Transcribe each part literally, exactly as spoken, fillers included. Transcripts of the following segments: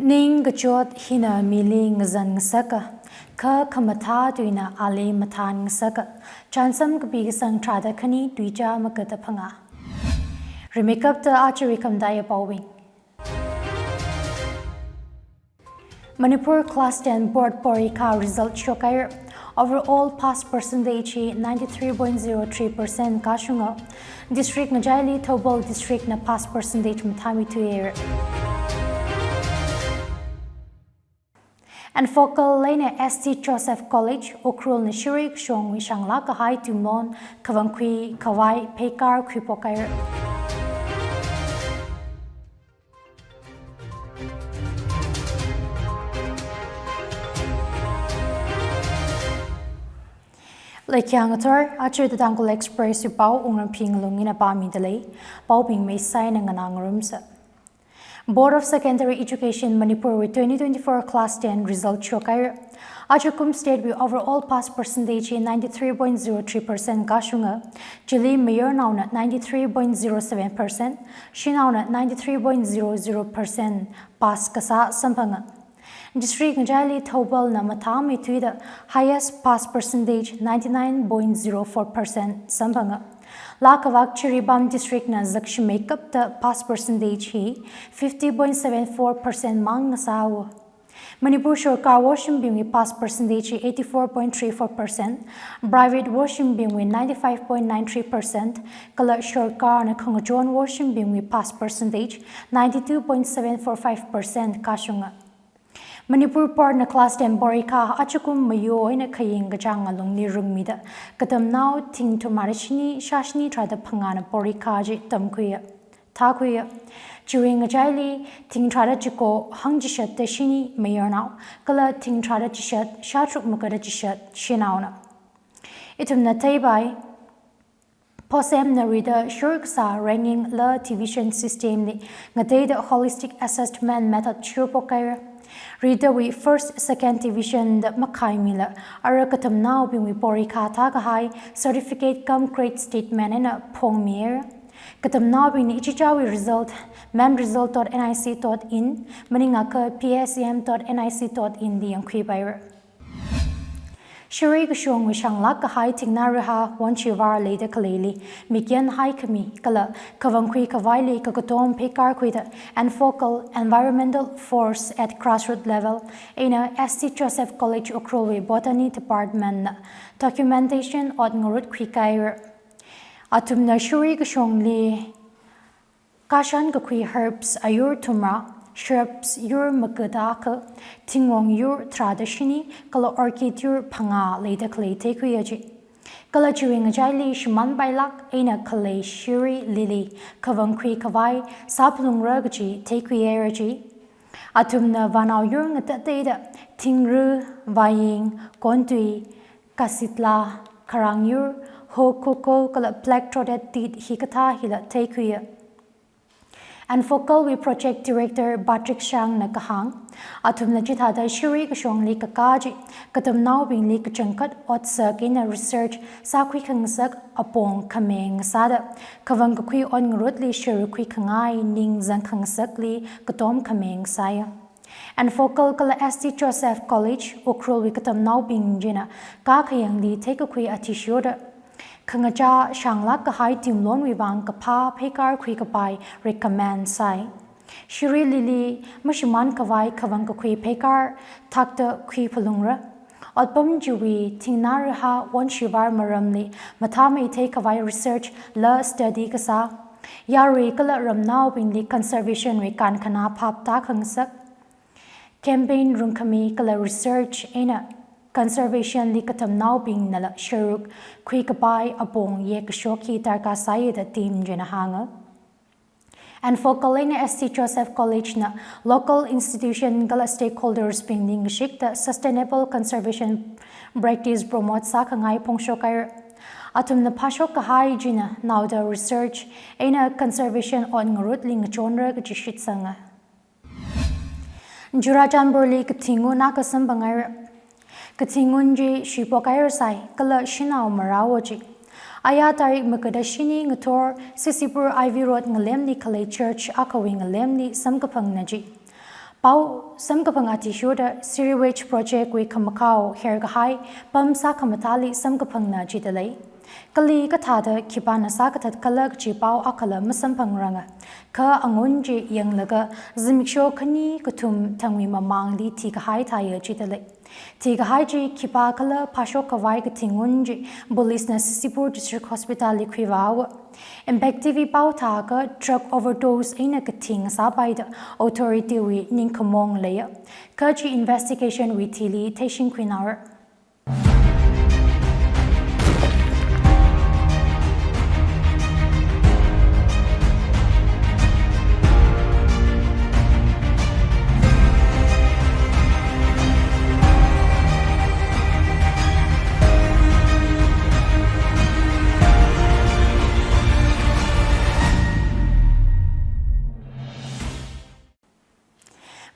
Ningkachot hina mili ngazan ngasaka, kha khamathā tuina ali mathān ngasaka. Chānsam kapi kasang tharāda khani, tuicha magada phangā. Rimeikapta aja rikhamdai paowui. Manipur Class ten Board Porikha result shokhaira. Overall pass percentage hi ninety-three point zero three percent kashunga. District ngachaili Thoubal District na pass percentage mathāmeithuihaira. And Focal eina S T Joseph College, Ukhrul na shiri kashongwui shānglāk kahai tuimon khavangkhui khavai pheikar khuiphokhaira. Leikhyang athor, aja The Tangkhul Express wui pao Wungramphing Lungina pāmida lei, paobing meisaina nganā ngarumsa. Board of Secondary Education Manipur wui twenty twenty-four Class ten result shokhaira. Ajakum state wui overall pass percentage hi ninety-three point zero three percent kashunga, chili mayarnaona ninety-three point zero seven percent, shanaona ninety-three point zero zero percent pass kasā samphanga. District ngachaili Thoubal na mathāmeithuida highest pass percentage ninety-nine point zero four percent samphanga. Laa kavak Jiribam District na zakshimeikapta pass percentage hi fifty point seven four percent mang ngasāhaowa. Manipur sorkar washimbingwui pass percentage hi eighty-four point three four percent, private washimbingwui ninety-five point nine three percent, kala sorkarna khangachon washimbingwui pass percentage ninety-two point seven four five percent kashunga. Manipur Board na Class ten porikha ajakum mayo eina khaying kachāng alungli rungmida, katamnao thing thumrada shini, shāshini tharāda phangāna porikha chi tamkhuiya, thākhuiya. Chiwui ngachaili thing tharāda chiko hangchishatta shini mayarnao, kala thing tharāda chishat, shātharuk magada chishat shanaona. Ithumna theipai, POSEM na rida shurkasā ranking la division system li ngateida holistic assessment method shurphokhaira. Ridawui first, second division da makhaimila, ara katamnaobingwui porikha thākahai certificate cum grade statement eina phongmihaira. Katamnaobingna ichichāwui result, men result dot N I C dot in, maningakha P S E M dot N I C dot in li yangkhuipaira. Shiri kashongwui shānglāk kahai thingnā rahā wonshivar leida khaleili mikyan haikhami kala khavangkhui khavaili kakatom pheikar khuida Enfocal, Environmental Force at Grassroot Level eina S T Joseph College Ukhrulwui Botany Department na documentation ot ngarut khuikhaira. Athumna shiri kashongli kashan kakhui herbs ayur thumra, shrubs yur magada akha, thingrong yur tharāda shini, kala orchid yur phangā leida khalei theikhuiya chi. Kala chiwui ngachaili shimānpailāk eina khalei shiri lily, khavangkhui khavai sāphalungra kaji theikhuihaira chi. Athumna vānao yur ngatateida, thingri, vāying, kontui, kasitla, kharang yur, hokkoko kala black throated tit hikathā hila theikhuiya. Enfocal wui Project Director Patrick Shang na kahāng, athumna chithāda shiri kashongli kakā chi katamnaobingli kachangkhat otsak eina research sākhui khangasak apong khameng sāda, khavang kakhui ot ngarutli sharuk khuikhangai ning zang khangasakli katom khameng sāya. Enfocal kala S T Joseph College Ukhrulwui katamnaobing china kakhayangli theikakhui athishurda khangachā shānglāk kahai tuimlonwui vang kaphā pheikar khuikapai recommend sāi. Shiri lily mashimān khavai khavang kakhui pheikar thakta khuiphalungra. Otpam chiwui thingnā rahā wonshivar maramli mathāmeithei khavai research la study kasā, yarui kala ramnaobingli conservation wui kankhanā phap tākhangasak, campaign rungkhami kala research eina conservation li katamnaobingnala sharuk khuikapai apong yekashok hi darkar sāya da team china hānga. Enfocal eina S T Joseph College na local institution kala stakeholders bingli ngashikta sustainable conservation practice promote sākhangai phongshokhaira. Athumna phāshok kahai china naoda research eina conservation ot ngarutli ngachonra kaji shitsanga. Churachandpurli kathingun akha samphangaira. Kathingun chi shipokhairasai kala shanao marao chi. Aya tarik magada shini ngathor Sisipur Ivy Road ngalemli khalei church akhawui ngalemli samkaphangna chi. Pao samkaphang athishurda sewage project wui khamakhao herkahai pam sākhamathāli samkaphangna jidalei. Kali kathāda khipāna sākathat khala kaji pao akhala masamphangranga. Kha angun chi yanglaga zimiksho khani kathum thangwui mamangli thikahai thāya jidalei. Thikahai chi khipākhala phāshok khavai kathi ngun chi police na C C Pur District Hospital li khuivāhaowa. Impact T V pao thākha drug overdose eina kathi ngasāpaida authority wui ningkhamong leiya. Kha chi investigation wui thili theishingkhui nara.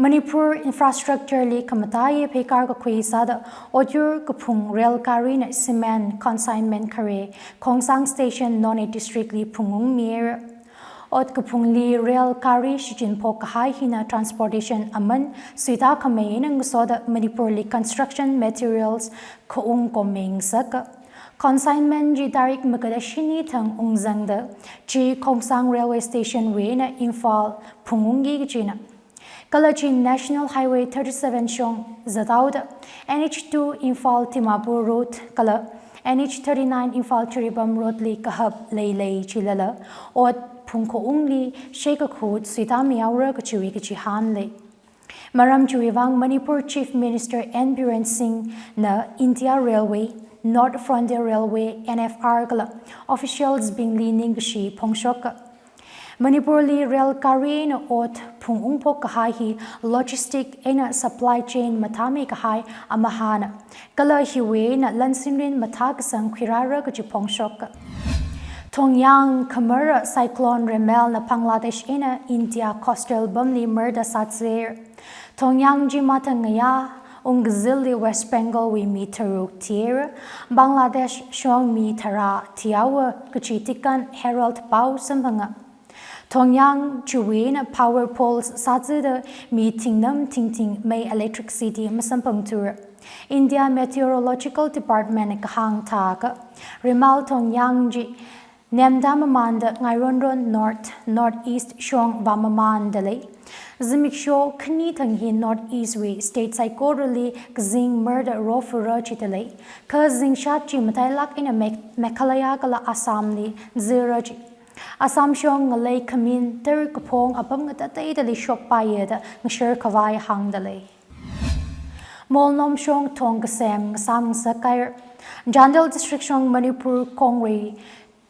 Manipur infrastructure li khamataiya pheikar kakhui sāda otyur kaphung rail gari na cement consignment khare Khongsang Station Noney District li phungungmira. Ot kaphungli rail gari shichinphok kahai hina transportation aman suita khamei eina ngasoda Manipur li construction materials khaung komeng saka. Consignment chi tarik magada shini thang ungzangda chi Khongsang Railway Station wui eina Imphal phungungki kajina. Kala chi National Highway thirty-seven shong zathaoda N H two Imphal Dimapur Road kala N H thirty-nine Imphal Jiribam Road li kahap leilei chilala ot phungkhaungli sheikakhut suitamihaora kachiwui kachihān lei. Maram chiwui vang Manipur Chief Minister N Biren Singh na India Railway, North Frontier Railway, N F R kala officials bingli ningkashi phongshoka. Manipur li rail gari eina ot phungungphok kahai hi logistic eina supply chain mathāmei kahai amahana. Kala hiwui eina lansinrin mathākasang khuirāra kaji phongshoka. Thongyang khamara cyclone Remal na Bangladesh eina India coastal pamli murda sātser. Thongyang chi mathang ngayā ungkazili West Bengal wui mi tharuk thira, Bangladesh shong mi tharā thihaowa kaji Deccan Herald pao samphanga. Thongyang chiwui eina power poles sāzida mi thingnam thingthing mei electricity masamphangthura. India Meteorological Department kahāng thākha Remal thongyang chi nemda mamanda ngaironron north, north east shong vāmamanda lei. Zimiksho khani thang hi north east wui state saikorali kazing murda rofura jidalei. Kha zingshat chi matailak eina Meg-, Meghalaya kala Assam li zira ji. Assam shong ngalei khamin tara kaphong apam ngatateidali shokpaiya da ngashar khavai hāngdalei. Molnom shong thong kasem ngasam ngasakhaira. Chandel District shong Manipur Kongwei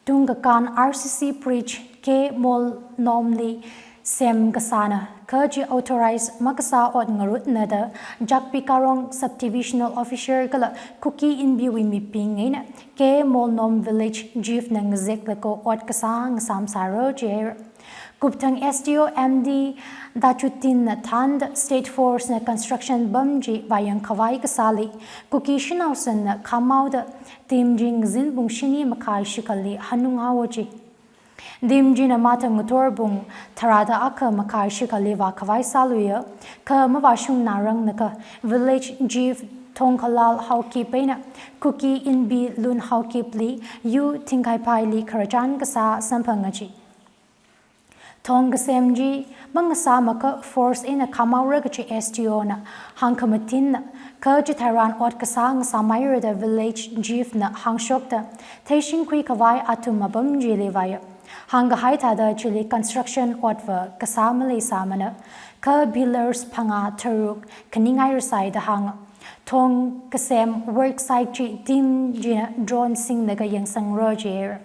tungkakān R C C Bridge K Molnomli sem kasāna, kha chi authorize makasā ot ngarutna da Jakpi Karong Subdivisional Officer kala Kuki Inpi wui mibing eina K Molnom Village Chief na ngazeklaga ot kasā ngasam sāra jira. Kupthang S D O M D Tajuddin na thānda State Force na construction pam chi vāyang khavai kasāli, Kuki shanao sanna khamaoda team chi ngazin pung shini makhai shikali hanunghaowa ji. Team china mathang ngathor pung tharāda akha makhai shikali vākhavai sāluiya, kha mavāshungna rangna kha Village Chief Thongkhalal Haokip eina Kuki Inpi Lun Haokipli yu thingkhai phaili khararchan kasā samphanga ji. Thong kasem chi mangasāmakha force eina khamaora kaji S D O na hāngkhamatinna, kha chitharan ot kasā ngasāmhaira da Village Chief na hāngshokta, theishingkhui khavai athum apam chili vāya. Hāngkahai thāda chili construction ot va kasā maleisāmana, kha pillars phangā tharuk khaningai rasai da hānga. Thong kasem work site chi team china drone singlaga yangsangra jira.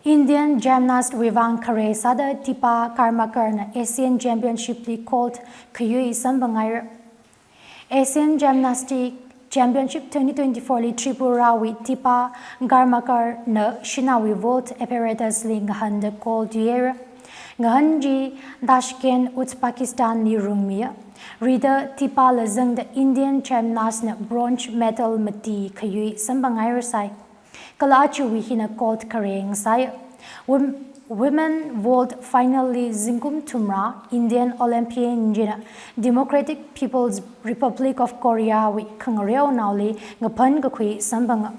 Indian gymnast wui vang khare sāda Deepa Karmakar na Asian Championship li gold khayui samphangaira. Asian Gymnastic Championship twenty twenty-four li Tripura wui Deepa Karmakar na shanaowui vault apparatus li ngahānda gold yuira. Ngahān chi Tashkent, Uzbekistan li rungmiya. Rida Deepa la zangda Indian gymnast na bronze medal mati khayui samphangai rasai. Kala chiwui hina gold khare ngasai. Wom-, Women World Final li zingkum thumrā Indian Olympian china Democratic People's Republic of Korea wui khangareo naoli ngaphan kakhui samphanga.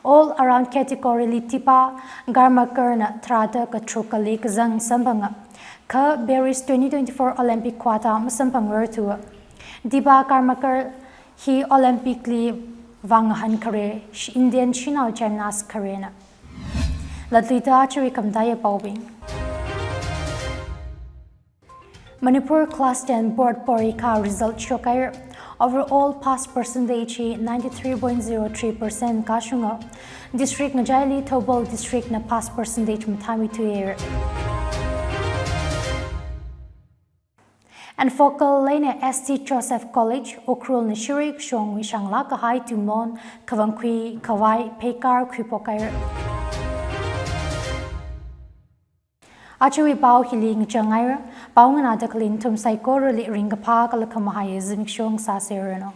All around category li Deepa Karmakar na tharāda katharuk kali kazang samphanga. Kha Paris twenty twenty-four Olympic quota masamphangrar thuwa. Deepa Karmakar hi Olympic li vāngahān khare, sh-, Indian shanao gymnast kharena. Latluida chiri khamataiya paobing. Manipur Class ten Board Porikha result shokhaira. Overall pass percentage hi ninety-three point zero three percent kashunga. District ngachaili Thoubal District na pass percentage mathāmeithuihaira. And focal leina S T Joseph College, Ukhrul na shiri kashongwui shānglāk kahai tumon, khavangkhui, khavai, pheikar khuiphokhaira. Ajawui pao hili ngachanghaira, pao nganāda khalei nathum saikorali ringkaphā kala khamahai zimiksho sāseranu.